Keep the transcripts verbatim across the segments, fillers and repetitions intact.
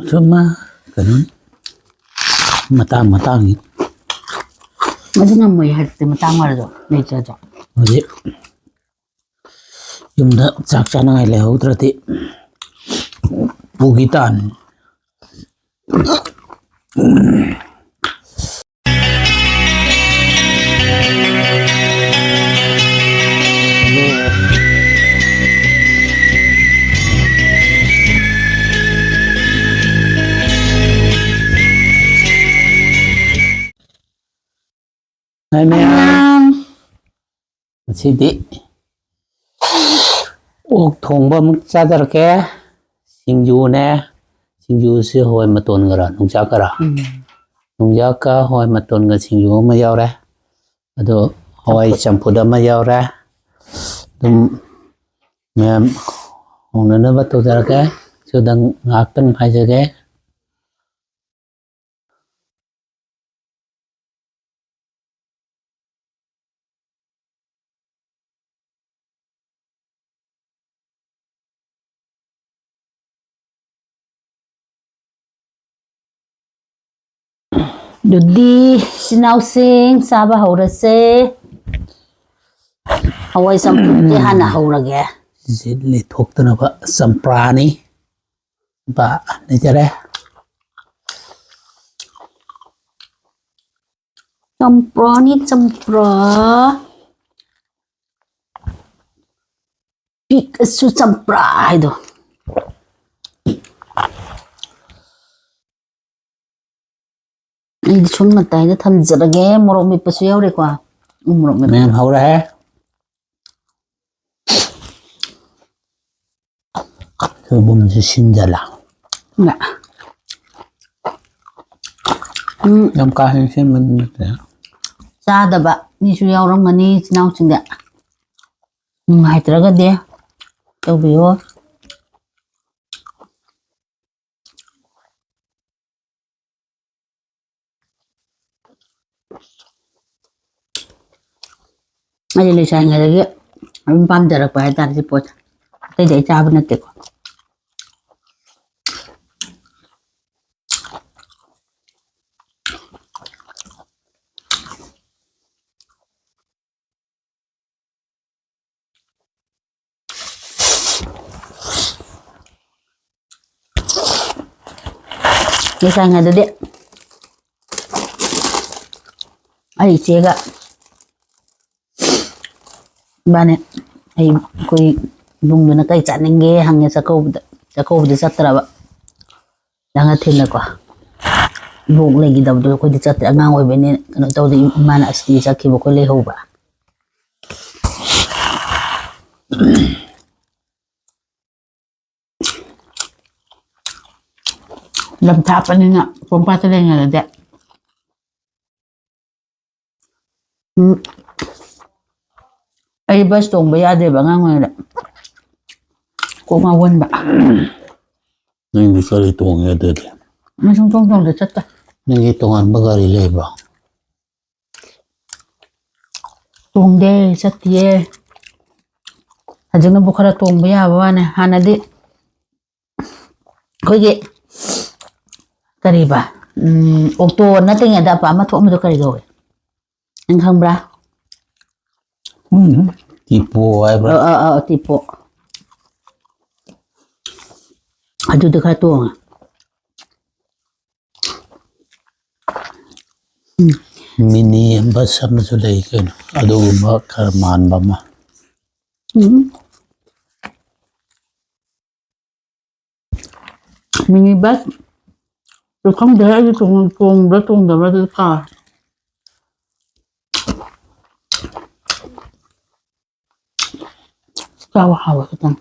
ꯁꯨꯝ ꯃꯥ ꯀꯩꯅꯣ ꯃꯇꯥꯡ ꯃꯇꯥꯡꯒꯤ꯫ ꯃꯗꯨ ꯉꯝꯃꯣꯏ ꯍꯥꯏꯔꯗꯤ ꯃꯇꯥꯡ ꯑꯣꯏꯔꯁꯨ ꯂꯩꯇ꯭ꯔꯁꯨ꯫ ꯍꯧꯖꯤꯛ ꯌꯨꯝꯗ ꯆꯥꯛ ꯆꯥꯅꯉꯥꯏ ꯂꯩꯍꯧꯗ꯭ꯔꯗꯤ ꯄꯨꯈꯤ ꯇꯥꯟ꯫ ꯍꯥꯏ ꯃꯌꯥꯝ꯫ ꯉꯁꯤꯗꯤ ꯑꯣꯛ ꯊꯣꯡꯕ ꯑꯃꯨꯛ ꯆꯥꯖꯔꯛꯀꯦ꯫ ꯁꯤꯡꯖꯨꯅꯦ꯫ ꯁꯤꯡꯖꯨꯁꯤ ꯍꯋꯥꯏ ꯃꯇꯣꯟꯒꯔ ꯅꯨꯡꯖꯥꯛꯀꯔ? ꯎꯝ꯫ ꯅꯨꯡꯖꯥꯛꯀ ꯍꯋꯥꯏ ꯃꯇꯣꯟꯒ ꯁꯤꯡꯖꯨ ꯑꯃ ꯌꯥꯎꯔꯦ꯫ ꯑꯗꯣ ꯍꯋꯥꯏ ꯆꯝꯐꯨꯠ꯫ ꯆꯝꯐꯨꯠ ꯑꯃ ꯌꯥꯎꯔꯦ꯫ ꯑꯗꯨꯝ ꯃꯌꯥꯝ ꯍꯧꯅꯅꯕ ꯇꯧꯖꯔꯛꯀꯦ꯫ ꯁꯤꯗ ꯉꯥꯏꯍꯥꯛꯇꯪ ꯍꯥꯏꯖꯒꯦ꯫ ꯑꯗꯨꯗꯤ ꯏꯆꯤꯟ ꯏꯅꯥꯎꯁꯤꯡ ꯆꯥꯕ ꯍꯧꯔꯁꯦ꯫ ꯍꯋꯥꯏ ꯆꯝꯐꯨꯠꯇꯤ ꯍꯥꯟꯅ ꯍꯧꯔꯒꯦ꯫ ꯁꯤꯁꯦ ꯂꯤꯊꯣꯛꯇꯅꯕ ꯆꯝꯄ꯭ꯔꯥꯅꯤ꯫ ꯆꯝꯄ꯭ꯔꯥ ꯂꯩꯖꯔꯦ꯫ ꯆꯝꯄ꯭ꯔꯥꯅꯤ ꯆꯝꯄ꯭ꯔꯥ꯫ ꯄꯤꯛꯑꯁꯨ ꯆꯝꯄ꯭ꯔꯥ ꯍꯥꯏꯗꯣ꯫ ꯑꯩꯗꯤ ꯁꯨꯝ ꯃꯇꯥꯏꯗ ꯊꯝꯖꯔꯒꯦ꯫ ꯃꯣꯔꯣꯛ ꯃꯦꯠꯄꯁꯨ ꯌꯥꯎꯔꯦꯀꯣ꯫ ꯎ ꯃꯣꯔꯣꯛ ꯃꯦꯠꯄ꯫ ꯃꯌꯥꯝ ꯍꯧꯔꯦ꯫ ꯁꯣꯏꯕꯨꯝꯁꯦ ꯁꯤꯟꯖꯜꯂ꯫ ꯎꯝ꯫ ꯌꯥꯝ ꯀꯥ ꯍꯦꯟꯅ ꯁꯤꯟꯕꯗꯤ ꯅꯠꯇꯦ꯫ ꯆꯥꯗꯕ ꯃꯤꯁꯨ ꯌꯥꯎꯔꯝꯒꯅꯤ ꯏꯆꯤꯟ ꯏꯅꯥꯎꯁꯤꯡꯗ꯫ ꯅꯨꯡꯉꯥꯏꯇ꯭ꯔꯒꯗꯤ ꯇꯧꯕꯤꯌꯣ꯫ ꯑꯩꯗꯤ ꯂꯩꯁꯥꯔꯤꯉꯩꯗꯒꯤ ꯑꯗꯨꯝ ꯄꯥꯝꯖꯔꯛꯄ ꯍꯥꯏꯇꯥꯔꯦ ꯁꯤ ꯄꯣꯠꯁꯦ꯫ ꯑꯇꯩꯗꯤ ꯑꯩ ꯆꯥꯕ ꯅꯠꯇꯦꯀꯣ꯫ ꯂꯩꯁꯥꯏꯉꯩꯗꯗꯤ ꯑꯩ ꯏꯆꯦꯒ ꯏꯕꯥꯅꯤ, ꯑꯩ, ꯑꯩꯈꯣꯏ ꯏꯕꯨꯡꯗꯨꯅ "ꯀꯩ ꯆꯥꯅꯤꯡꯒꯦ?" ꯍꯪꯉꯦ ꯆꯥꯛꯀꯧꯕꯗ꯫ ꯆꯥꯛꯀꯧꯕꯗꯤ ꯆꯠꯇ꯭ꯔꯕ꯫ ꯂꯥꯡꯉꯊꯦꯜꯗꯀꯣ꯫ ꯏꯕꯣꯛ ꯂꯩꯈꯤꯗꯕꯗꯣ ꯑꯩꯈꯣꯏꯗꯤ ꯆꯠꯇ꯭ꯔꯦ꯫ ꯑꯉꯥꯡ ꯑꯣꯏꯕꯅꯤꯅ ꯀꯩꯅꯣ ꯇꯧꯗꯦ꯫ ꯏꯃꯥꯅ ꯑꯁꯇꯤ ꯆꯠꯈꯤꯕ ꯑꯩꯈꯣꯏ ꯂꯩꯍꯧꯕ꯫ ꯂꯝ ꯊꯥꯞꯄꯅꯤꯅ ꯄꯣꯝꯄꯥꯠꯇ ꯂꯩꯉꯩꯗꯗꯤ꯫ ꯎꯝ꯫ ꯑꯩ ꯕꯁ ꯇꯣꯡꯕ ꯌꯥꯗꯦꯕ ꯑꯉꯥꯡ ꯑꯣꯏꯔꯤꯉꯩꯗ꯫ ꯀꯣꯛ ꯉꯥꯎꯒꯟꯕ꯫ ꯅꯪꯗꯤ ꯀꯔꯤ ꯇꯣꯡꯉꯦ ꯑꯗꯨꯗꯤ? ꯅꯪ ꯁꯨꯡꯇꯣꯡ ꯇꯣꯡꯗ ꯆꯠꯇ꯫ ꯅꯪꯒꯤ ꯇꯣꯉꯥꯟꯕ ꯒꯥꯔꯤ ꯂꯩꯕ꯭ꯔꯣ? ꯇꯣꯡꯗꯦ, ꯆꯠꯇꯤꯌꯦ꯫ ꯍꯧꯖꯤꯛꯅꯕꯨ ꯈꯔ ꯇꯣꯡꯕ ꯌꯥꯕ ꯋꯥꯅꯦ꯫ ꯍꯥꯟꯅꯗꯤ ꯑꯩꯈꯣꯏꯒꯤ ꯀꯔꯤꯕ, ꯎꯝ, ꯑꯣꯛꯇꯣ ꯅꯠꯇ꯭ꯔꯤꯉꯩꯗ ꯑꯄꯥ ꯑꯃ ꯊꯣꯛꯑꯝꯕꯗꯣ ꯀꯔꯤ ꯀꯧꯏ? ꯅꯪ ꯈꯪꯕ꯭ꯔꯥ? ꯎꯝ, ꯇꯤꯄꯣ ꯍꯥꯏꯕ꯭ꯔꯥ? ꯑ, ꯑ, ꯑ, ꯇꯤꯄꯣ꯫ ꯑꯗꯨꯗ ꯈꯔ ꯇꯣꯡꯉꯦ꯫ ꯎꯝ꯫ ꯃꯤꯅꯤ ꯕꯁ ꯑꯃꯁꯨ ꯂꯩ ꯀꯩꯅꯣ, ꯑꯗꯨꯒꯨꯝꯕ ꯈꯔ ꯃꯥꯟꯕ ꯑꯃ꯫ ꯎꯝ꯫ ꯃꯤꯅꯤ ꯕꯁ ꯇꯨ ꯈꯪꯗꯦ, ꯑꯩꯗꯤ ꯇꯣꯡ-, ꯇꯣꯡꯕ꯭ꯔꯥ ꯇꯣꯡꯗꯕ꯭ꯔꯥ ꯑꯗꯨꯗꯤ ꯀꯥꯎꯔꯦ꯫ ꯆꯥꯕ ꯍꯥꯎꯋꯦ ꯈꯤꯇꯪ꯫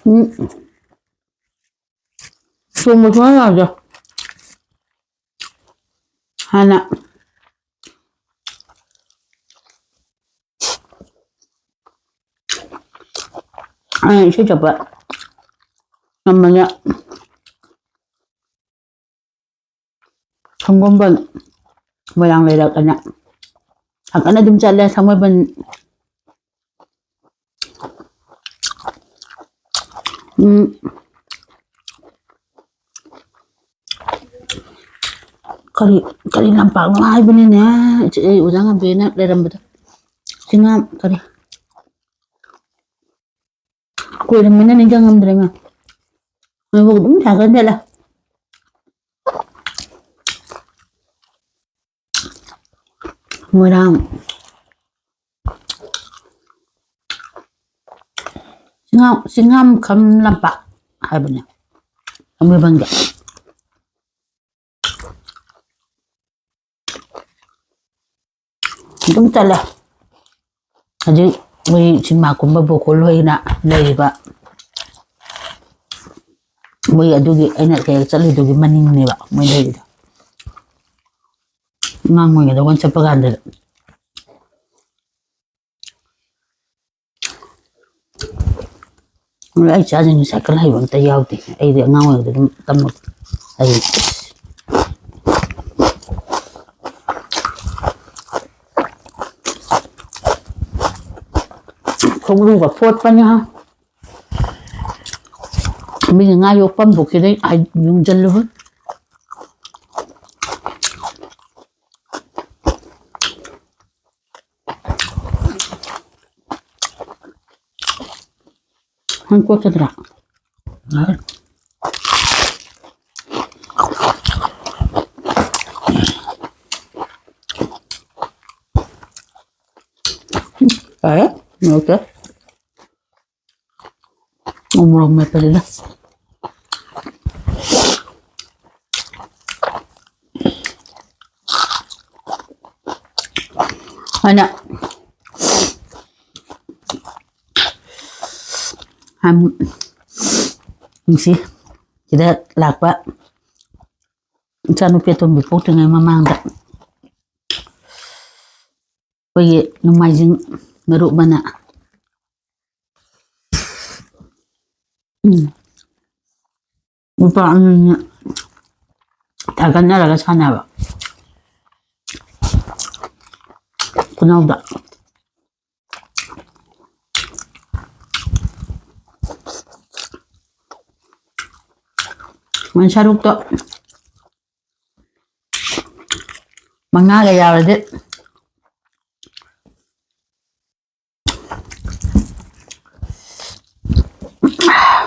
ꯎꯝ꯫ ꯇꯣꯡꯕ ꯁꯨꯡꯌꯥ ꯌꯥꯗꯦ꯫ ꯍꯥꯟꯅ ꯑꯩꯅ ꯏꯁꯩ ꯁꯛꯄ ꯉꯝꯕꯅ ꯁꯪꯒꯣꯝꯕꯟ ꯃꯣꯏꯔꯥꯡ ꯂꯩꯔꯛ ꯑꯅ ꯌꯥꯝ ꯀꯟꯅ ꯑꯗꯨꯝ ꯆꯠꯂꯦ꯫ ꯁꯪꯒꯣꯝꯕꯟ ꯎꯝ꯫ ꯀꯔꯤ, ꯀꯔꯤ ꯂꯝꯄꯥꯛꯅꯣ ꯍꯥꯏꯕꯅꯤꯅꯦ, ꯏꯆꯦ, ꯑꯩ ꯑꯣꯖꯥ ꯉꯝꯕꯤꯅ ꯂꯩꯔꯝꯕꯗꯣ꯫ ꯆꯤꯡꯉꯥꯝ ꯀꯔꯤ? ꯀꯨꯏꯔꯝꯃꯤꯅ ꯅꯤꯡꯁꯤꯡꯉꯝꯗ꯭ꯔꯦ ꯃꯥ꯫ ꯃꯣꯏꯕꯨ ꯑꯗꯨꯝ ꯁꯥꯒꯟ ꯆꯠꯂꯦ꯫ ꯃꯣꯏꯔꯥꯡ꯫ ꯆꯤꯡꯉꯥꯝ, ꯆꯤꯡꯉꯥꯝꯈꯝ ꯂꯝꯄꯥꯛ ꯍꯥꯏꯕꯅꯦ꯫ ꯊꯥꯡꯃꯩꯕꯟꯒꯤ꯫ ꯑꯗꯨꯝ ꯆꯠꯂꯦ꯫ ꯍꯧꯖꯤꯛ ꯃꯣꯏ ꯁꯤꯅꯦꯃꯥ ꯀꯨꯝꯕ ꯕꯣꯀꯣꯜ ꯍꯣꯏꯅ ꯂꯩꯔꯤꯕ, ꯃꯣꯏ ꯑꯗꯨꯒꯤ ꯑꯩꯅ ꯍꯦꯛ ꯆꯠꯂꯨꯏꯗꯨꯒꯤ ꯃꯅꯤꯡꯅꯦꯕ ꯃꯣꯏ ꯂꯩꯔꯤꯗꯣ꯫ ꯑꯉꯥꯡ ꯑꯣꯏꯔꯤꯉꯩꯗ ꯑꯩꯈꯣꯏꯅ ꯆꯠꯄ ꯀꯥꯟꯗ꯫ ꯑꯩ ꯏꯆꯥꯁꯤꯡꯁꯦ ꯁꯥꯏꯀꯜ ꯍꯩꯕ ꯑꯝꯇ ꯌꯥꯎꯗꯦ꯫ ꯑꯩꯗꯤ ꯑꯉꯥꯡ ꯑꯣꯏꯔꯤꯉꯩꯗ ꯑꯗꯨꯝ ꯇꯝꯃꯛ-, ꯍꯩ꯫ ꯈꯣꯡꯎꯞꯒ ꯐꯣꯠꯄꯅꯦ ꯍꯥ꯫ ꯃꯤꯅ ꯉꯥ ꯌꯣꯛꯐꯝ ꯄꯨꯈ꯭ꯔꯤꯗꯩ ꯍꯥꯏ-, ꯌꯨꯡꯖꯜꯂꯨꯕ꯫ ꯅꯪ ꯀꯣꯠꯀꯗ꯭ꯔꯥ? ꯌꯥꯔꯦ, ꯃꯣꯔꯣꯛꯁꯦ꯫ ꯎ ꯃꯣꯔꯣꯛ ꯃꯦꯠꯄꯁꯤꯗ꯫ ꯑꯩꯅ ꯌꯥꯝ ꯅꯨꯡꯁꯤ꯫ ꯁꯤꯗ ꯂꯥꯛꯄ ꯏꯆꯥꯅꯨꯄꯤ ꯑꯇꯣꯝꯕꯤ ꯄꯣꯛꯇ꯭ꯔꯤꯉꯩ ꯃꯃꯥꯡꯗ ꯑꯩꯈꯣꯏꯒꯤ ꯅꯣꯡꯃꯥꯏꯖꯤꯡ ꯃꯔꯨꯞ ꯑꯃꯅ, ꯎꯝ, ꯅꯨꯄꯥ ꯑꯅꯤꯅ ꯊꯥꯒꯠꯅꯔꯒ ꯁꯥꯟꯅꯕ ꯈꯨꯅꯥꯎꯗ꯫ ꯃꯣꯏ ꯁꯔꯨꯛꯇꯣ ꯃꯉꯥꯒ ꯌꯥꯎꯔꯗꯤ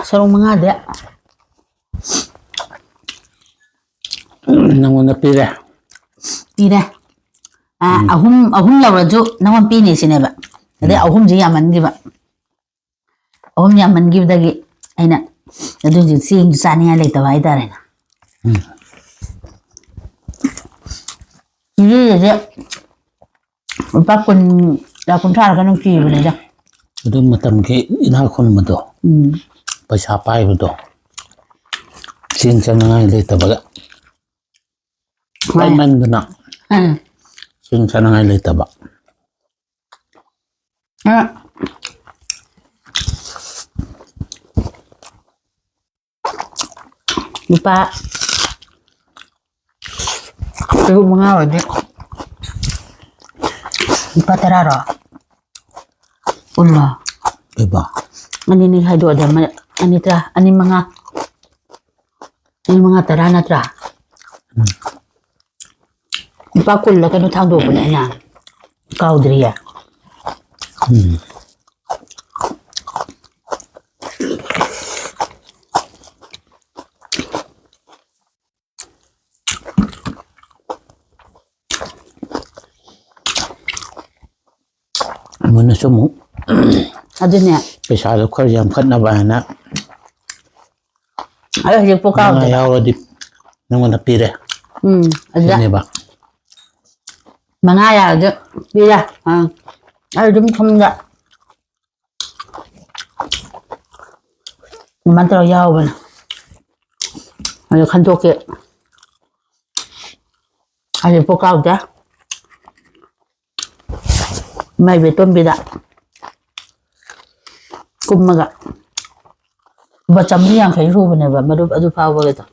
ꯁꯔꯨꯛ ꯃꯉꯥꯗꯤ ꯅꯪꯉꯣꯟꯗ ꯄꯤꯔꯦ꯫ ꯄꯤꯔꯦ꯫ ꯑ, ꯑꯍꯨꯝ ꯑꯍꯨꯝ ꯂꯧꯔꯁꯨ ꯅꯪꯉꯣꯟꯗ ꯄꯤꯅꯤ ꯁꯤꯅꯦꯕ꯫ ꯑꯗꯩ ꯑꯍꯨꯝꯁꯤ ꯌꯥꯝꯃꯟꯈꯤꯕ꯫ ꯑꯍꯨꯝ ꯌꯥꯝꯃꯟꯈꯤꯕꯗꯒꯤ ꯑꯩꯅ ꯑꯗꯨꯁꯨ ꯆꯦꯡꯁꯨ ꯆꯥꯅꯤꯡꯉꯥꯏ ꯂꯩꯇꯕ ꯍꯥꯏꯇꯥꯔꯦꯅꯦ꯫ ꯎꯝ꯫ ꯆꯦꯡꯁꯦ ꯂꯨꯄꯥ ꯀꯨꯟ, ꯂꯨꯄꯥ ꯀꯨꯟꯊ꯭ꯔꯥꯔ ꯀꯩꯅꯣ ꯄꯤꯕꯅꯤꯗ꯫ ꯑꯗꯨ ꯃꯇꯝꯒꯤ ꯏꯅꯥꯛ ꯈꯨꯟꯕꯗꯣ, ꯎꯝ꯫ ꯄꯩꯁꯥ ꯄꯥꯏꯕꯗꯣ, ꯆꯦꯡ ꯆꯥꯅꯉꯥꯏ ꯂꯩꯇꯕꯒ꯫ ꯍꯣꯏ꯫ ꯄꯥꯏꯃꯟꯗꯅ ꯎꯝ꯫ ꯆꯦꯡ ꯆꯥꯅꯉꯥꯏ ꯂꯩꯇꯕ꯫ ꯑ꯫ ꯂꯨꯄꯥ ꯇꯔꯨꯛ ꯃꯉꯥ ꯑꯣꯏꯔꯗꯤ ꯂꯨꯄꯥ ꯇꯔꯥꯔꯣ? ꯀꯨꯟꯂꯣ? ꯀꯩꯕ? ꯑꯅꯤꯅꯤ ꯈꯥꯏꯗꯣꯛꯑꯗꯤ ꯑꯃ, ꯑꯅꯤ ꯇꯔꯥ, ꯑꯅꯤ ꯃꯉꯥ꯫ ꯑꯅꯤ ꯃꯉꯥ ꯇꯔꯥ ꯅꯠꯇ꯭ꯔꯥ? ꯂꯨꯄꯥ ꯀꯨꯟꯂ ꯀꯩꯅꯣ ꯊꯥꯡꯗꯣꯛꯄꯅꯦ ꯑꯩꯅ꯫ ꯀꯥꯎꯗ꯭ꯔꯤꯌꯦ꯫ ꯎꯝ꯫ ꯃꯣꯏꯅꯁꯨ ꯑꯃꯨꯛ ꯑꯗꯨꯅꯦ꯫ ꯄꯩꯁꯥꯗꯣ ꯈꯔ ꯌꯥꯝꯈꯠꯅꯕ ꯍꯥꯏꯅ ꯑꯩ ꯍꯧꯖꯤꯛ ꯄꯣꯛ ꯃꯉꯥ ꯀꯥꯎꯗꯦ꯫ ꯌꯥꯎꯔꯗꯤ ꯅꯪꯉꯣꯟꯗ ꯄꯤꯔꯦ ꯎꯝ, ꯑꯗꯨꯗ ꯁꯤꯅꯦꯕ꯫ ꯃꯉꯥ ꯌꯥꯔꯗꯤ ꯄꯤꯔꯦ꯫ ꯑꯥ, ꯑꯩ ꯑꯗꯨꯝ ꯁꯣꯝꯗ ꯑꯗꯨꯃꯥꯏꯅ ꯇꯧꯔꯒ ꯌꯥꯎꯕꯅꯦ꯫ ꯑꯗꯨ ꯈꯟꯗꯣꯛꯀꯦ꯫ ꯑꯩ ꯄꯣꯛ ꯀꯥꯎꯗꯦ꯫ ꯃꯥꯏꯕꯤ ꯇꯣꯝꯕꯤꯗ ꯀꯨꯝꯃꯒ ꯂꯨꯄꯥ ꯆꯥꯝꯃꯔꯤ ꯌꯥꯡꯈꯩ ꯁꯨꯕꯅꯦꯕ ꯃꯔꯨꯞ ꯑꯗꯨ ꯐꯥꯎꯕꯒꯤꯗꯣ꯫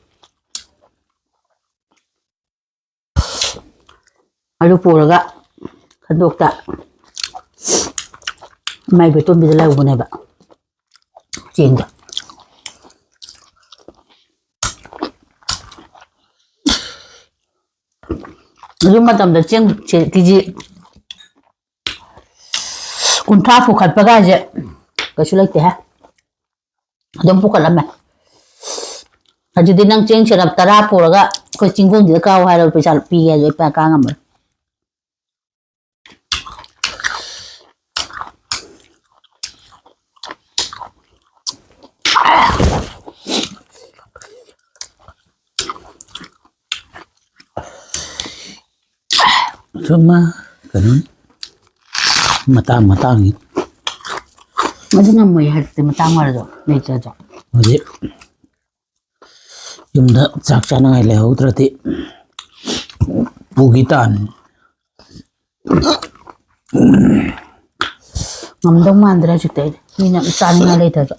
ꯑꯗꯨ ꯄꯨꯔꯒ ꯈꯟꯗꯣꯛꯇ ꯃꯥꯏꯕꯤ ꯇꯣꯝꯕꯤꯗ ꯂꯧꯕꯅꯦꯕ ꯆꯦꯡꯗꯣ꯫ ꯍꯧꯖꯤꯛ ꯃꯇꯝꯗ ꯆꯦꯡ ꯀꯦ ꯖꯤ ꯀꯨꯟꯊ꯭ꯔꯥ ꯄꯨꯈꯠꯄꯒꯥꯏꯁꯦ ꯀꯩꯁꯨ ꯂꯩꯇꯦꯍꯦ꯫ ꯑꯗꯨꯝ ꯄꯨꯈꯠꯂꯝꯃꯦ꯫ ꯑꯗꯨꯗꯤ ꯅꯪ ꯆꯦꯡ ꯁꯦꯔꯞ ꯇꯔꯥ ꯄꯨꯔꯒ ꯑꯩꯈꯣꯏ ꯆꯤꯡꯈꯣꯡꯁꯤꯗ ꯀꯥꯎ ꯍꯥꯏꯔꯒ ꯄꯩꯁꯥ ꯄꯤꯒꯦ ꯍꯥꯏꯁꯨ ꯑꯩ ꯄꯩꯁꯥ ꯀꯥ ꯉꯝꯃꯔꯣꯏ꯫ ꯁꯨꯝ ꯀꯩꯅꯣ ꯃꯇꯥꯡ ꯃꯇꯥꯡꯒꯤ꯫ ꯑꯗꯨ ꯉꯝꯃꯣꯏ ꯍꯥꯏꯕꯗꯤ ꯃꯇꯥꯡ ꯑꯣꯏꯔꯁꯨ ꯂꯩꯇ꯭ꯔꯁꯨ꯫ ꯍꯧꯖꯤꯛ ꯌꯨꯝꯗ ꯆꯥꯛ ꯆꯥꯅꯉꯥꯏ ꯂꯩꯍꯧꯗ꯭ꯔꯗꯤ ꯄꯨꯈꯤ ꯇꯥꯅꯤ꯫ ꯉꯝꯗꯧ ꯃꯥꯟꯗ꯭ꯔꯦ ꯍꯧꯖꯤꯛꯇꯤ ꯑꯩꯗꯤ꯫ ꯃꯤꯅ ꯆꯥꯅꯤꯡꯉꯥꯏ ꯂꯩꯇ꯭ꯔꯁꯨ꯫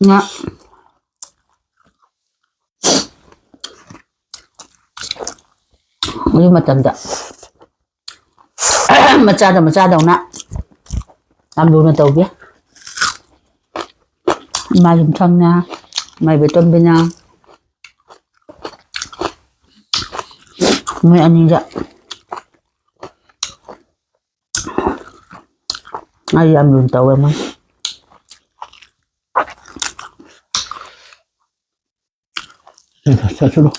ꯉꯥ ꯍꯧꯖꯤꯛ ꯃꯇꯝꯗ ꯃꯆꯥꯗ ꯃꯆꯥꯗꯧꯅ ꯌꯥꯝ ꯂꯨꯅ ꯇꯧꯕꯤ꯫ ꯏꯃꯥ ꯌꯨꯝꯁꯪꯅ, ꯏꯃꯥ ꯏꯕꯦꯇꯣꯝꯕꯤꯅ, ꯃꯣꯏ ꯑꯅꯤꯗ ꯑꯩ ꯌꯥꯝ ꯂꯨꯅ ꯇꯧꯋꯦ ꯃꯣꯏ꯫ ꯆꯠꯁꯤꯜꯂꯨ꯫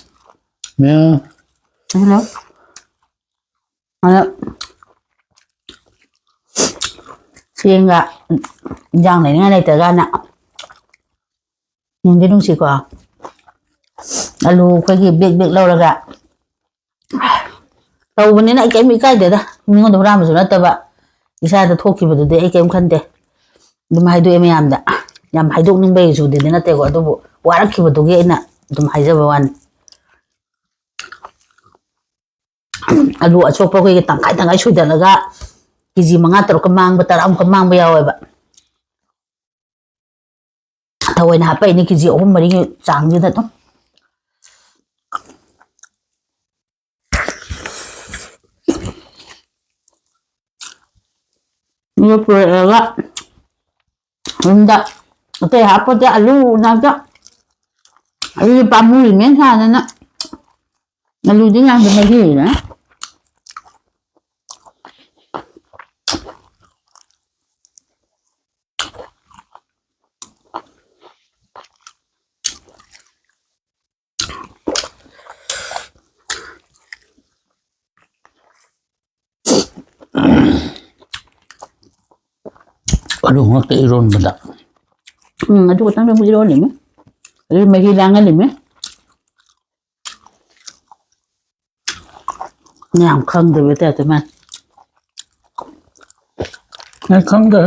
ꯃꯌꯥꯝ꯫ ꯍꯜꯂꯣ꯫ ꯑꯗ ꯆꯦꯡꯒ ꯏꯟꯖꯥꯡ ꯂꯩꯅꯤꯡꯉꯥꯏ ꯂꯩꯇ꯭ꯔꯒꯅ ꯅꯨꯡꯗꯤ ꯅꯨꯡꯁꯤꯀꯣ꯫ ꯑꯂꯨ ꯑꯩꯈꯣꯏꯒꯤ ꯕꯦꯛ ꯕꯦꯛ ꯂꯧꯔꯒ ꯇꯧꯕꯅꯤꯅ ꯑꯩ ꯀꯩꯝ ꯏꯀꯥꯏꯗꯦꯗ꯫ ꯃꯤꯉꯣꯟꯗ ꯍꯨꯔꯥꯟꯕꯁꯨ ꯅꯠꯇꯕ, ꯏꯁꯥꯗ ꯊꯣꯛꯈꯤꯕꯗꯨꯗꯤ ꯑꯩ ꯀꯩꯝ ꯈꯟꯗꯦ꯫ ꯑꯗꯨꯝ ꯍꯥꯏꯗꯣꯛꯑꯦ ꯃꯌꯥꯝꯗ꯫ ꯌꯥꯝ ꯍꯥꯏꯗꯣꯛꯅꯤꯡꯕꯩꯁꯨꯗꯤ ꯅꯠꯇꯦꯀꯣ, ꯑꯗꯨꯕꯨ ꯋꯥꯔꯛꯈꯤꯕꯗꯨꯒꯤ ꯑꯩꯅ ꯑꯗꯨꯝ ꯍꯥꯏꯖꯕ ꯋꯥꯅꯤ꯫ ꯑꯂꯨ ꯑꯁꯣꯛꯄ ꯑꯩꯈꯣꯏꯒꯤ ꯇꯪꯈꯥꯏ ꯇꯪꯈꯥꯏ ꯁꯣꯏꯗꯠꯂꯒ ꯀꯦ ꯖꯤ ꯃꯉꯥ ꯇꯔꯨꯛꯀ ꯃꯥꯡꯕ, ꯇꯔꯥꯃꯨꯛꯀ ꯃꯥꯡꯕ ꯌꯥꯎꯋꯦꯕ꯫ ꯊꯑꯣꯏꯅ ꯍꯥꯞꯄꯛꯏꯅꯤ ꯀꯦ ꯖꯤ ꯑꯍꯨꯝ ꯃꯔꯤꯒꯤ ꯆꯥꯡꯁꯤꯗ ꯑꯗꯨꯝ꯫ ꯑꯗꯨ ꯄꯨꯔꯛꯑꯒ ꯌꯨꯝꯗ ꯑꯇꯩ ꯍꯥꯞꯄꯣꯠꯇꯦ, ꯑꯂꯨ ꯉꯥꯛꯇ꯫ ꯑꯗꯨꯗꯤ ꯄꯥꯝꯃꯨꯔꯤꯃꯦ ꯁꯥꯗꯅ꯫ ꯑꯂꯨꯗꯤ ꯌꯥꯝꯗ ꯃꯍꯤꯅ꯫ ꯑꯗꯨ ꯉꯛꯇ ꯏꯔꯣꯟꯕꯗ꯫ ꯎꯝ, ꯑꯗꯨ ꯈꯛꯇꯪꯗ ꯑꯃꯨꯛ ꯏꯔꯣꯜꯂꯤꯃꯤ꯫ ꯑꯗꯨ ꯃꯍꯤ ꯂꯥꯡꯍꯜꯂꯤꯃꯤ꯫ ꯌꯥꯝ ꯈꯪꯗꯕꯩ ꯇꯥꯏꯞꯇ ꯃꯥ꯫ ꯑꯩ ꯈꯪꯗꯦ꯫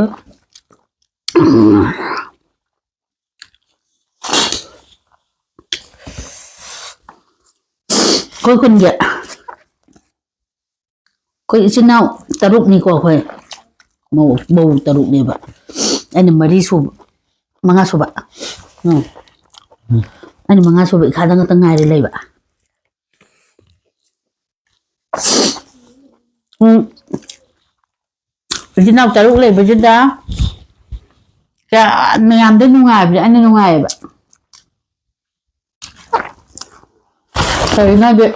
ꯑꯩꯈꯣꯏ ꯈꯨꯟꯒꯤ ꯑꯩꯈꯣꯏ ꯏꯆꯤꯟ ꯏꯅꯥꯎ ꯇꯔꯨꯛꯅꯤꯀꯣ ꯑꯩꯈꯣꯏ꯫ ꯃꯧ, ꯃꯧ ꯇꯔꯨꯛꯅꯦꯕ꯫ ꯑꯩꯅ ꯃꯔꯤ ꯁꯨꯕ, ꯃꯉꯥ ꯁꯨꯕ꯫ ꯎꯝ꯫ ꯎꯝ꯫ ꯑꯩꯅ ꯃꯉꯥ ꯁꯨꯕ ꯏꯈꯥꯗ ꯉꯥꯛꯇ ꯉꯥꯏꯔꯦ ꯂꯩꯕ꯫ ꯎꯝ꯫ ꯏꯆꯤꯟ ꯏꯅꯥꯎ ꯇꯔꯨꯛ ꯂꯩꯕꯁꯤꯗ ꯀꯌꯥ ꯃꯌꯥꯝꯗ ꯅꯨꯡꯉꯥꯏꯕꯁꯦ ꯑꯩꯅ ꯅꯨꯡꯉꯥꯏꯌꯦꯕ꯫ ꯀꯔꯤꯅꯣ ꯍꯥꯏꯗꯤ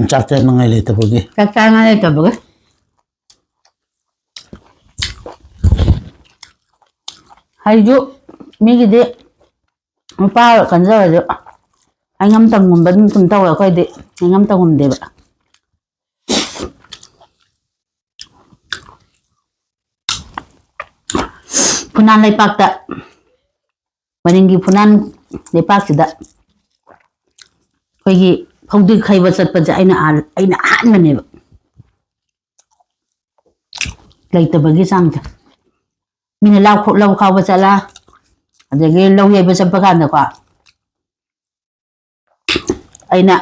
ꯆꯥꯛ ꯆꯥꯅꯉꯥꯏ ꯂꯩꯇꯕꯒꯤ꯫ ꯆꯥꯛ ꯆꯥꯅꯉꯥꯏ ꯂꯩꯇꯕꯒꯤ꯫ ꯍꯥꯏꯁꯨ ꯃꯤꯒꯤꯗꯤ ꯅꯨꯄꯥ ꯀꯩꯅꯣ ꯇꯧꯔꯁꯨ ꯑꯩ ꯉꯝꯇꯪꯒꯨꯝꯕ ꯑꯗꯨꯝ ꯁꯨꯝ ꯇꯧꯋꯦ, ꯑꯩꯈꯣꯏꯗꯤ ꯑꯩ ꯉꯝꯇꯪꯒꯨꯝꯗꯦꯕ꯫ ꯐꯨꯅꯥꯟ ꯂꯩꯄꯥꯛꯇ, ꯃꯅꯤꯡꯒꯤ ꯐꯨꯅꯥꯟ ꯂꯩꯄꯥꯛꯁꯤꯗ ꯑꯩꯈꯣꯏꯒꯤ ꯐꯧꯗꯤ ꯈꯩꯕ ꯆꯠꯄꯁꯦ ꯑꯩꯅ ꯑꯍꯥꯟ-, ꯑꯩꯅ ꯑꯍꯥꯟꯕꯅꯦꯕ꯫ ꯂꯩꯇꯕꯒꯤ ꯆꯥꯡꯁꯦ꯫ ꯃꯤꯅ ꯂꯧ ꯈꯥꯎ-, ꯂꯧ ꯈꯥꯎꯕ ꯆꯠꯂ, ꯑꯗꯒꯤ ꯂꯧ ꯌꯩꯕ ꯆꯠꯄ ꯀꯥꯟꯗꯀꯣ, ꯑꯩꯅ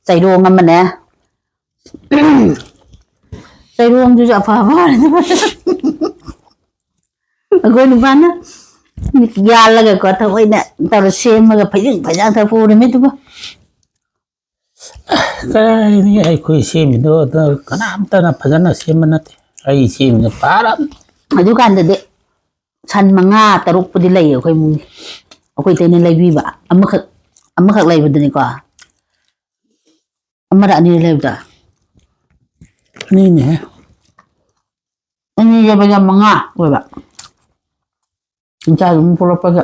ꯆꯩꯔꯣꯡ ꯑꯃꯅꯦ, ꯆꯩꯔꯣꯡꯗꯨꯁꯨ ꯑꯐꯕ ꯑꯣꯏꯔꯗꯤ ꯑꯩꯈꯣꯏ ꯅꯨꯄꯥꯅ ꯌꯥꯜꯂꯒꯀꯣ, ꯊꯑꯣꯏꯅ ꯇꯧꯔ ꯁꯦꯝꯃꯒ ꯐꯩꯖꯤꯡ ꯐꯩꯖꯥꯡ ꯊꯛꯄ ꯎꯔꯝꯃꯤ ꯑꯗꯨꯕꯨ꯫ ꯀꯗꯥꯏꯗꯒꯤ ꯑꯩꯈꯣꯏ ꯁꯦꯝꯃꯤꯗꯣ ꯑꯗꯨ ꯀꯅꯥꯝꯇꯅ ꯐꯖꯅ ꯁꯦꯝꯕ ꯅꯠꯇꯦ꯫ ꯑꯩ ꯁꯦꯝꯃꯤꯗꯣ ꯐꯔꯕꯅꯤ꯫ ꯑꯗꯨꯀꯥꯟꯗꯗꯤ ꯁꯟ ꯃꯉꯥ ꯇꯔꯨꯛꯄꯨꯗꯤ ꯂꯩꯌꯦ ꯑꯩꯈꯣꯏ ꯏꯃꯨꯡꯒꯤ꯫ ꯑꯩꯈꯣꯏ ꯏꯇꯩꯅ ꯂꯩꯕꯤꯕ ꯑꯃꯈꯛ, ꯑꯃꯈꯛ ꯂꯩꯕꯗꯨꯅꯤꯀꯣ꯫ ꯑꯃꯔ ꯑꯅꯤꯔ ꯂꯩꯕꯗ? ꯑꯅꯤꯅꯦꯍꯦ꯫ ꯑꯅꯤ ꯂꯩꯕꯗ ꯃꯉꯥ ꯑꯣꯏꯕ꯫ ꯏꯆꯥ ꯑꯗꯨꯝ ꯄꯨꯔꯛꯄꯒ꯫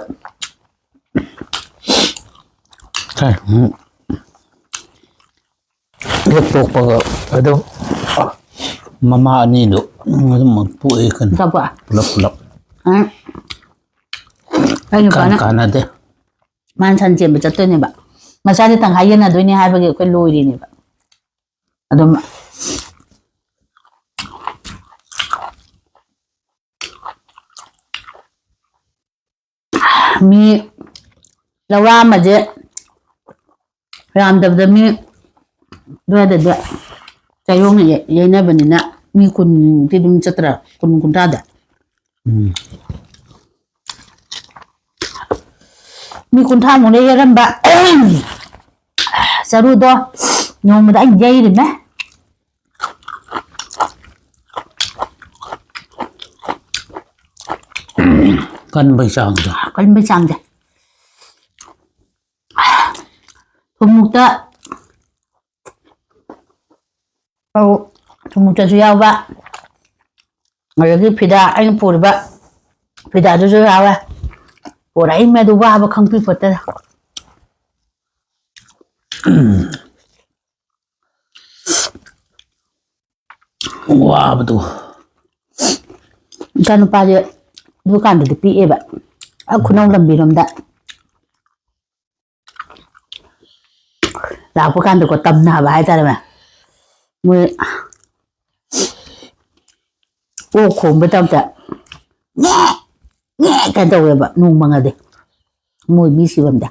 ꯁꯥꯏ, ꯎꯝ꯫ ꯍꯦꯛ ꯄꯣꯛꯄꯒ ꯑꯗꯨꯝ ꯃꯃꯥ ꯑꯅꯤꯗꯨ ꯑꯗꯨꯝ ꯄꯣꯛꯑꯦ ꯀꯩꯅꯣ꯫ ꯆꯥꯄꯣ? ꯄꯨꯂꯞ ꯄꯨꯂꯞ꯫ ꯑ꯫ ꯑꯩ ꯀꯥꯟ-, ꯅꯨꯄꯥꯅ ꯀꯥꯟꯅꯗꯦ꯫ ꯃꯥꯅ ꯁꯟ ꯆꯦꯟꯕ ꯆꯠꯇꯣꯏꯅꯦꯕ꯫ ꯃꯆꯥꯗꯤ ꯇꯪꯈꯥꯏ ꯌꯦꯟꯅꯗꯣꯏꯅꯦ ꯍꯥꯏꯕꯒꯤ ꯑꯩꯈꯣꯏ ꯂꯣꯏꯔꯤꯅꯦꯕ꯫ ꯑꯗꯨꯝ ꯃꯤ ꯂꯧꯔꯥꯛ ꯑꯃꯁꯦ ꯌꯥꯝꯗꯕꯗ ꯃꯤ ꯑꯗꯨꯋꯥꯏꯗꯗꯤ ꯆꯌꯣꯡꯅ ꯌꯩ-, ꯌꯩꯅꯕꯅꯤꯅ ꯃꯤ ꯀꯨꯟꯗꯤ ꯑꯗꯨꯝ ꯆꯠꯇ꯭ꯔꯥ? ꯀꯨꯟ, ꯀꯨꯟꯊ꯭ꯔꯥꯗ꯫ ꯎꯝ꯫ ꯃꯤ ꯀꯨꯟꯊ꯭ꯔꯥꯃꯨꯛꯅ ꯌꯩꯔꯝꯕ ꯆꯔꯨꯗꯣ ꯅꯣꯡꯃꯗ ꯑꯩꯅ ꯌꯩꯔꯤꯃꯦ꯫ ꯀꯟꯕꯩ ꯆꯥꯡꯗꯣ꯫ ꯀꯟꯕꯩ ꯆꯥꯡꯁꯦ꯫ ꯊꯨꯝꯃꯣꯛꯇ, ꯑꯧ, ꯊꯨꯝꯃꯣꯛꯇꯁꯨ ꯌꯥꯎꯕ꯫ ꯑꯗꯒꯤ ꯐꯤꯗꯥ, ꯑꯩꯅ ꯄꯨꯔꯤꯕ ꯐꯤꯗꯥꯗꯨꯁꯨ ꯌꯥꯎꯋꯦ꯫ ꯄꯨꯔꯛꯏꯃꯦ ꯑꯗꯨ ꯋꯥꯕ ꯈꯪꯕꯤꯄꯣꯠꯇꯦꯗ꯫ ꯋꯥꯕꯗꯨ꯫ ꯏꯆꯥꯅꯨꯄꯥꯁꯦ ꯗꯨꯀꯥꯟꯗꯗꯤ ꯄꯤꯛꯑꯦꯕ, ꯑ, ꯈꯨꯅꯧ ꯂꯝꯕꯤꯔꯣꯝꯗ꯫ ꯂꯥꯛꯄ ꯀꯥꯟꯗꯀꯣ, ꯇꯝꯅꯕ ꯍꯥꯏꯇꯥꯔꯦ, ꯃꯣꯏ ꯑꯣꯛ ꯈꯣꯡꯕ ꯇꯥꯏꯞꯇ ꯉꯦ, ꯉꯦ ꯀꯥꯏꯅ ꯇꯧꯋꯦꯕ, ꯅꯣꯡ ꯃꯪꯉꯗꯤ꯫ ꯃꯣꯏ ꯃꯤ ꯁꯤꯐꯝꯗ꯫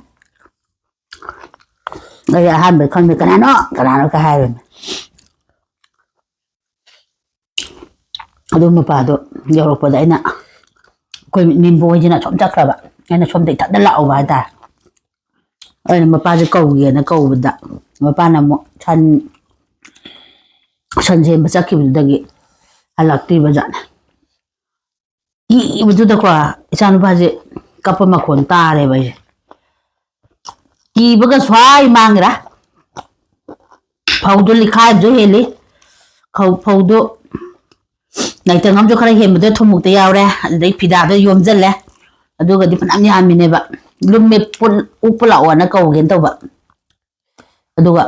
ꯑꯩ ꯑꯍꯥꯟꯕꯗ ꯈꯪꯗꯦ, "ꯀꯅꯥꯅꯣ? ꯀꯅꯥꯅꯣ?" ꯀ ꯍꯥꯏꯔꯨꯅꯦ꯫ ꯑꯗꯨ ꯃꯄꯥꯗꯣ ꯌꯧꯔꯛꯄꯗ ꯑꯩꯅ, ꯑꯩꯈꯣꯏ ꯅꯦꯝꯕꯣ ꯍꯣꯏꯁꯤꯅ ꯑꯁꯣꯝ ꯆꯠꯈ꯭ꯔꯕ, ꯑꯩꯅ ꯁꯣꯝꯗ ꯏꯊꯟꯗ ꯂꯥꯛꯍꯧꯕ ꯍꯥꯏꯇꯥꯔꯦ꯫ ꯑꯩꯅ ꯃꯄꯥꯁꯦ ꯀꯧꯒꯦꯅ ꯀꯧꯕꯗ, ꯃꯄꯥꯅ ꯑꯃꯨꯛ ꯁꯟ, ꯁꯟ ꯁꯦꯝꯕ ꯆꯠꯈꯤꯕꯗꯨꯗꯒꯤ ꯍꯜꯂꯛꯇ꯭ꯔꯤꯕ ꯖꯥꯠꯅꯦ꯫ ꯀꯤꯕꯗꯨꯗꯀꯣ, ꯏꯆꯥꯅꯨꯄꯥꯁꯦ ꯀꯞꯄ ꯃꯈꯣꯟ ꯇꯥꯔꯦꯕ ꯑꯩꯁꯦ꯫ ꯀꯤꯕꯒ ꯁ꯭ꯋꯥꯏ ꯃꯥꯡꯈ꯭ꯔꯦ꯫ ꯐꯧꯗꯣ ꯂꯤꯈꯥꯏꯕꯁꯨ ꯍꯦꯜꯂꯤ꯫ ꯐꯧ ꯐꯧꯗꯣ ꯅꯥꯏꯇꯪ ꯑꯃꯁꯨ ꯈꯔ ꯍꯦꯟꯕꯗ ꯊꯨꯝꯃꯨꯛꯇ ꯌꯥꯎꯔꯦ꯫ ꯑꯗꯨꯗꯩ ꯐꯤꯗꯥꯗ ꯌꯣꯝꯁꯤꯜꯂꯦ꯫ ꯑꯗꯨꯒꯗꯤ ꯐꯅꯌꯥꯝ ꯌꯥꯝꯃꯤꯅꯦꯕ꯫ ꯂꯨꯝꯃꯦ꯫ ꯄꯨꯜ- ꯎꯛꯄ ꯂꯥꯛꯑꯣꯅ ꯀꯧꯒꯦꯅ ꯇꯧꯕ꯫ ꯑꯗꯨꯒ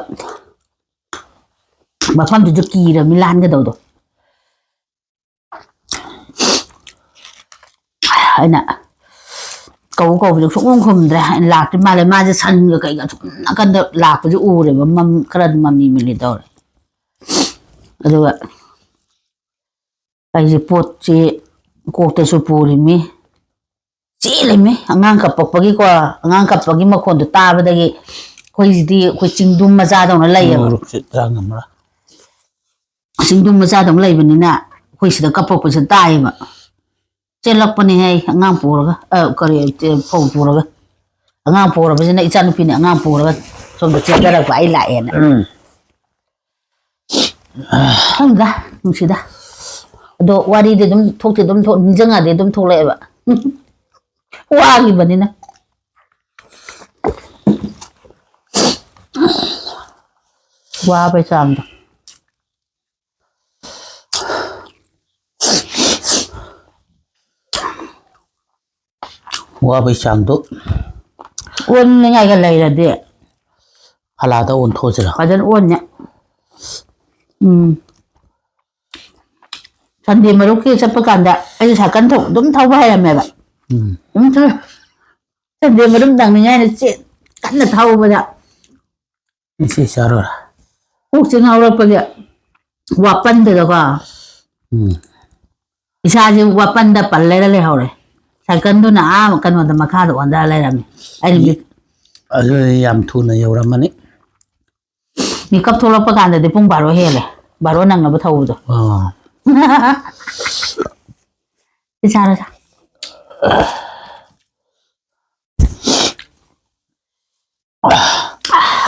ꯃꯐꯝꯗꯨꯁꯨ ꯀꯤꯔꯕꯅꯤ ꯂꯥꯟꯒꯗꯧꯗꯣ꯫ ꯑꯩꯅ ꯀꯧ ꯀꯧꯕꯁꯨ ꯁꯨꯡꯈꯨꯝ ꯈꯨꯝꯗ꯭ꯔꯦ꯫ ꯑꯩꯅ ꯂꯥꯛꯇ꯭ꯔꯤ ꯃꯥꯜꯂꯦ꯫ ꯃꯥꯁꯦ ꯁꯟꯒ ꯀꯩꯒ ꯁꯨꯝ ꯅꯥꯀꯟꯗ ꯂꯥꯛꯄꯁꯨ ꯎꯔꯦꯕ꯫ ꯃꯝ- ꯈꯔ ꯃꯝꯂꯤ ꯃꯝꯂꯤ ꯇꯧꯔꯦ꯫ ꯑꯗꯨꯒ ꯑꯩꯁꯦ ꯄꯣꯠꯁꯤ ꯀꯣꯛꯇꯁꯨ ꯄꯨꯔꯤꯃꯤ꯫ ꯆꯦꯜꯂꯤꯃꯤ꯫ ꯑꯉꯥꯡ ꯀꯞꯄꯛꯄꯒꯤꯀꯣ, ꯑꯉꯥꯡ ꯀꯞꯄꯒꯤ ꯃꯈꯣꯟꯗꯣ ꯇꯥꯕꯗꯒꯤ, ꯑꯩꯈꯣꯏꯁꯤꯗꯤ ꯑꯩꯈꯣꯏ ꯆꯤꯡꯗꯨꯝ ꯃꯆꯥꯗꯧꯅ ꯂꯩꯌꯦꯕ꯫ ꯃꯣꯔꯣꯛꯁꯦ ꯆꯥ ꯉꯝꯃꯔꯣꯏ꯫ ꯆꯤꯡꯗꯨꯝ ꯃꯆꯥꯗꯧꯅ ꯂꯩꯕꯅꯤꯅ ꯑꯩꯈꯣꯏ ꯁꯤꯗ ꯀꯞꯄꯛꯄꯁꯦ ꯇꯥꯏꯌꯦꯕ꯫ ꯆꯦꯜꯂꯛꯄꯅꯦꯍꯦ ꯑꯩ ꯑꯉꯥꯡ ꯄꯨꯔꯒ, ꯑ, ꯀꯔꯤ, ꯐꯧ ꯄꯨꯔꯒ꯫ ꯑꯉꯥꯡ ꯄꯨꯔꯕꯁꯤꯅ ꯏꯆꯥꯅꯨꯄꯤꯅ ꯑꯉꯥꯡ ꯄꯨꯔꯒ ꯁꯣꯝꯗ ꯆꯦꯟꯊꯔꯛꯄ, ꯑꯩ ꯂꯥꯛꯑꯦꯅ꯫ ꯎꯝ꯫ ꯈꯪꯗꯦ, ꯅꯨꯡꯁꯤꯗ꯫ ꯑꯗꯣ ꯋꯥꯔꯤꯗꯤ ꯑꯗꯨꯝ ꯊꯣꯛꯇꯤ ꯑꯗꯨꯝ ꯊꯣꯛ-, ꯅꯤꯡꯁꯤꯡꯉꯗꯤ ꯑꯗꯨꯝ ꯊꯣꯛꯂꯛꯑꯦꯕ꯫ ꯋꯥꯈꯤꯕꯅꯤꯅ꯫ ꯋꯥꯕꯩ ꯆꯥꯡꯗꯣ꯫ ꯋꯥꯕꯩ ꯆꯥꯡꯗꯣ꯫ ꯑꯣꯟꯅꯤꯡꯉꯥꯏꯒ ꯂꯩꯔꯗꯤ꯫ ꯍꯂꯥꯗ ꯑꯣꯟꯊꯣꯛꯑꯁꯤꯔ? ꯐꯖꯅ ꯑꯣꯟꯅꯦ꯫ ꯎꯝ꯫ ꯁꯟꯗꯦ ꯃꯔꯨꯞꯀꯤ ꯆꯠꯄ ꯀꯥꯟꯗ ꯑꯩꯁꯦ ꯁꯥꯏꯀꯜ ꯊꯧ-, ꯑꯗꯨꯝ ꯊꯧꯕ ꯍꯩꯔꯝꯃꯦꯕ꯫ ꯎꯝ꯫ ꯑꯗꯨꯝ ꯊꯧ-, ꯁꯟꯗꯦ ꯃꯔꯨꯞ ꯅꯪꯅꯤꯡꯉꯥꯏꯅ ꯆꯦ-, ꯀꯟꯅ ꯊꯧꯕꯗ꯫ ꯉꯁꯤ ꯆꯥꯔꯣꯏ꯫ ꯀꯣꯛꯁꯦ ꯉꯥꯎꯔꯛꯄꯒꯤ ꯋꯥꯄꯟꯗꯨꯗꯀꯣ꯫ ꯎꯝ꯫ ꯏꯁꯥꯁꯦ ꯋꯥꯄꯟꯗ ꯄꯜ ꯂꯩꯔ ꯂꯩꯍꯧꯔꯦ꯫ ꯁꯥꯏꯀꯜꯗꯨꯅ ꯑꯥ ꯀꯩꯅꯣꯗ ꯃꯈꯥꯗ ꯑꯣꯟꯊ ꯂꯩꯔꯝꯃꯦ꯫ ꯑꯩꯅ ꯃꯤ-, ꯑꯗꯨꯗꯤ ꯌꯥꯝ ꯊꯨꯅ ꯌꯧꯔꯝꯃꯅꯤ꯫ ꯃꯤꯀꯞ ꯊꯣꯛꯂꯛꯄ ꯀꯥꯟꯗꯗꯤ ꯄꯨꯡ ꯕꯥꯔꯣ ꯍꯦꯜꯂꯦ꯫ ꯕꯥꯔꯣ ꯅꯪꯅꯕ ꯊꯧꯕꯗꯣ꯫ ꯑꯥ꯫ ꯁꯤ ꯆꯥꯔꯣ, ꯆꯥ꯫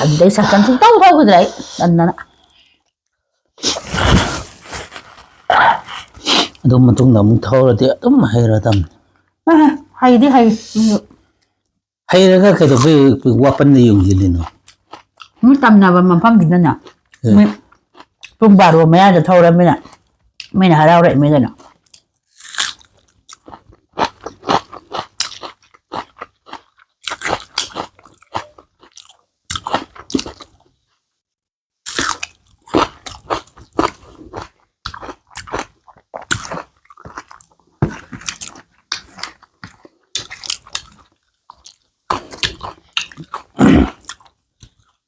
ꯑꯗꯨꯗꯩ ꯁꯥꯏꯀꯜ ꯁꯨꯡꯊꯧ ꯊꯧꯈꯤꯗ꯭ꯔꯦ ꯑꯩ, ꯇꯟꯗꯅ꯫ ꯑꯗꯨ ꯃꯇꯨꯡꯗ ꯑꯃꯨꯛ ꯊꯧꯔꯗꯤ ꯑꯗꯨꯝ ꯍꯩꯔꯗꯝꯅꯤ꯫ ꯑ, ꯍꯩꯗꯤ ꯍꯩ꯫ ꯍꯩꯔꯒ ꯀꯩꯗꯧꯕꯩ ꯋꯥꯄꯟꯗ ꯌꯣꯡꯁꯤꯜꯂꯤꯅꯣ? ꯃꯤ ꯇꯝꯅꯕ ꯃꯐꯝꯁꯤꯗꯅꯦ꯫ ꯃꯤ ꯄꯨꯡ ꯕꯥꯔꯣ ꯃꯌꯥꯗ ꯊꯧꯔꯃꯤꯅ ꯃꯤꯅ ꯍꯔꯥꯎꯔꯛꯏꯃꯤ ꯀꯩꯅꯣ꯫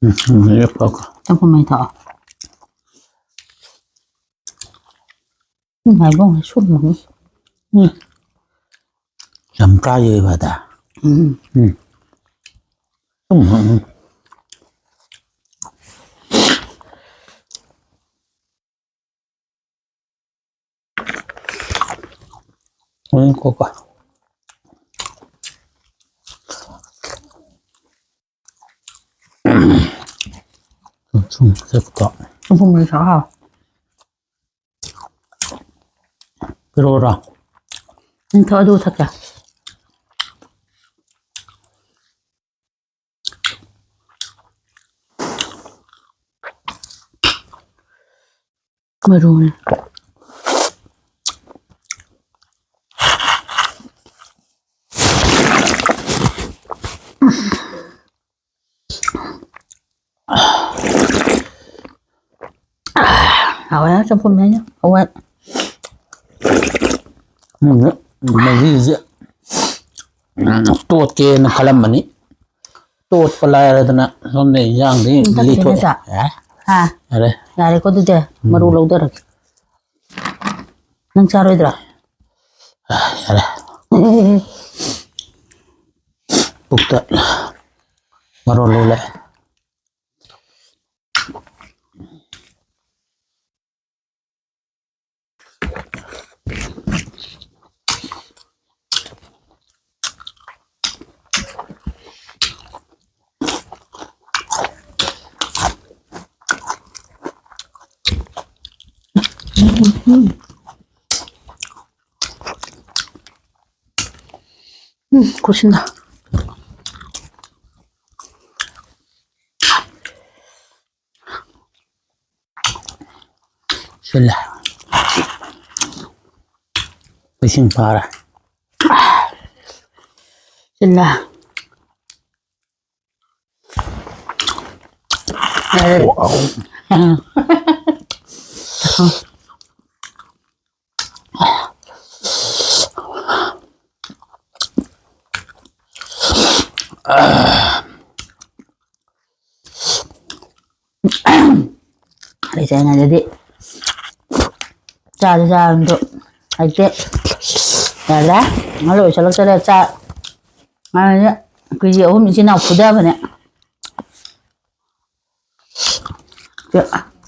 ꯎꯝ, ꯎꯝ, ꯌꯥꯝ ꯐꯕ꯫ ꯆꯪꯈꯨꯝ ꯃꯩ ꯊꯛꯑꯣ꯫ ꯎꯝ, ꯍꯥꯏꯕꯣ, ꯁꯨꯝ ꯃꯍꯤ꯫ ꯎꯝ꯫ ꯌꯥꯝ ꯀꯥꯏꯌꯦꯕ ꯑꯗ꯫ ꯎꯝ꯫ ꯎꯝ꯫ ꯎꯝ, ꯎꯝ, ꯎꯝ꯫ ꯎꯝ, ꯀꯣ, ꯀꯣ꯫ ꯁꯨꯝ ꯆꯠꯄ꯫ ꯆꯪꯈꯨꯝ ꯃꯩ ꯊꯛꯑꯣ꯫ ꯄꯤꯔꯛꯑꯣꯔꯣ? ꯎꯝ, ꯊꯛꯑꯣ, ꯑꯗꯨꯒ ꯊꯛꯀꯦ꯫ ꯃꯔꯨꯅꯦ꯫ ꯍꯥꯎꯋꯦ, ꯆꯝꯐꯨꯠ ꯃꯍꯤꯅ꯫ ꯍꯥꯎꯋꯦ꯫ ꯎꯝ, ꯃꯍꯤꯁꯦ, ꯎꯝ, ꯇꯣꯠꯀꯦꯅ ꯈꯜꯂꯝꯕꯅꯤ꯫ ꯇꯣꯠꯄ ꯂꯥꯏꯔꯗꯅ ꯁꯣꯝꯗ ꯏꯟꯖꯥꯡꯗꯤ ꯎꯝ, ꯆꯠꯈꯤꯗꯣꯏꯅꯦ ꯂꯤꯊꯣꯛꯑꯦ꯫ ꯆꯥ꯫ ꯑꯦ, ꯍꯥ? ꯌꯥꯔꯦ꯫ ꯌꯥꯔꯦꯀꯣ, ꯑꯗꯨꯗꯤ ꯎꯝ꯫ ꯃꯔꯨ ꯂꯧꯊꯔꯒꯦ꯫ ꯅꯪ ꯆꯥꯔꯣꯏꯗ꯭ꯔꯣ? ꯑ, ꯌꯥꯔꯦ꯫ ꯄꯨꯛꯇ ꯃꯔꯣꯜ ꯂꯣꯜꯂꯦ꯫ ꯎꯝ, ꯈꯨꯠꯁꯤꯟꯅ꯫ ꯁꯤꯜꯂꯦ꯫ ꯏꯁꯤꯡ ꯐꯥꯔꯦ꯫ ꯁꯤꯜꯂꯦ꯫ ꯂꯩꯇ꯭ꯔꯤꯉꯩꯗꯗꯤ ꯆꯥꯗꯤ ꯆꯥꯔꯕꯗꯣ ꯍꯧꯖꯤꯛꯇꯤ ꯌꯥꯗ꯭ꯔꯦ꯫ ꯉꯥ ꯂꯣꯏꯁꯤꯜꯂꯛꯇꯔꯦ꯫ ꯆꯥ ꯉꯥꯁꯦ ꯀꯦ ꯖꯤ ꯑꯍꯨꯝ ꯏꯆꯤꯟ ꯏꯅꯥꯎ ꯐꯨꯗꯕꯅꯦ꯫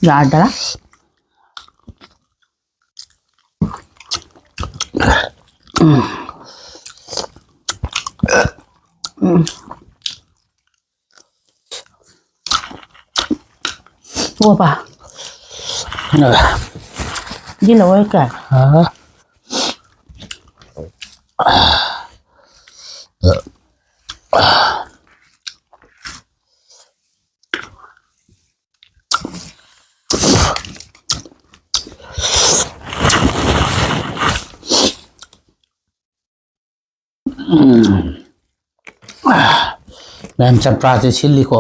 ꯌꯥꯗ꯭ꯔꯦ꯫ ꯎꯝ꯫ ꯎꯝ꯫ ꯇꯣꯛꯑꯕ? ꯁꯤ ꯂꯧꯔ ꯀꯌꯥ? ꯑꯥ꯫ ꯎꯝ꯫ ꯃꯌꯥꯝ ꯆꯝꯄ꯭ꯔꯥꯁꯦ ꯁꯤꯜꯂꯤꯀꯣ꯫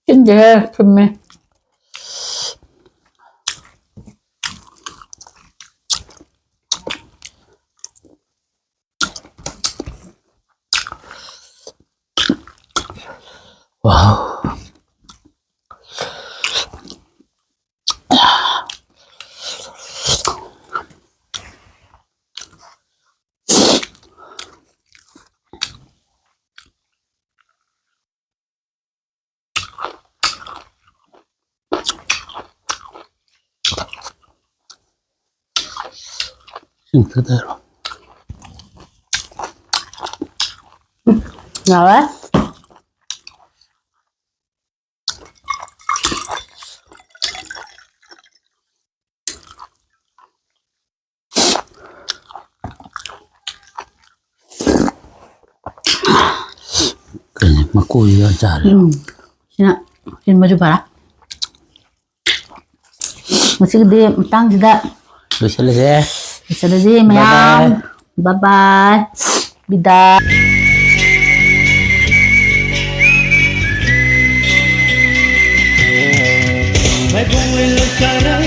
ꯁꯤꯟꯗꯦꯍꯦ, ꯊꯨꯝꯃꯦ꯫ ꯋꯥꯎ꯫ ꯁꯤꯡ ꯊꯥꯗꯔꯣ꯫ ꯌꯥꯔꯦ꯫ ꯀꯩꯅꯣ, ꯃꯀꯣꯏ ꯌꯥꯎꯔ ꯆꯥꯔꯦ꯫ ꯎꯝ꯫ ꯁꯤꯅ ꯁꯤꯟꯕꯁꯨ ꯐꯔꯦ꯫ ꯉꯁꯤꯒꯤꯗꯤ ꯃꯇꯥꯡꯁꯤꯗ ꯂꯣꯏꯁꯤꯜꯂꯁꯦ꯫ ꯂꯣꯏꯁꯤꯜꯂꯁꯤ ꯃꯌꯥꯝ꯫ ꯕꯥꯏ ꯕꯥꯏ꯫ ꯕꯤꯗꯥ꯫ ꯃꯥꯏꯕꯣꯡ ꯂꯣꯏ ꯂꯣꯏ ꯆꯥꯔꯝ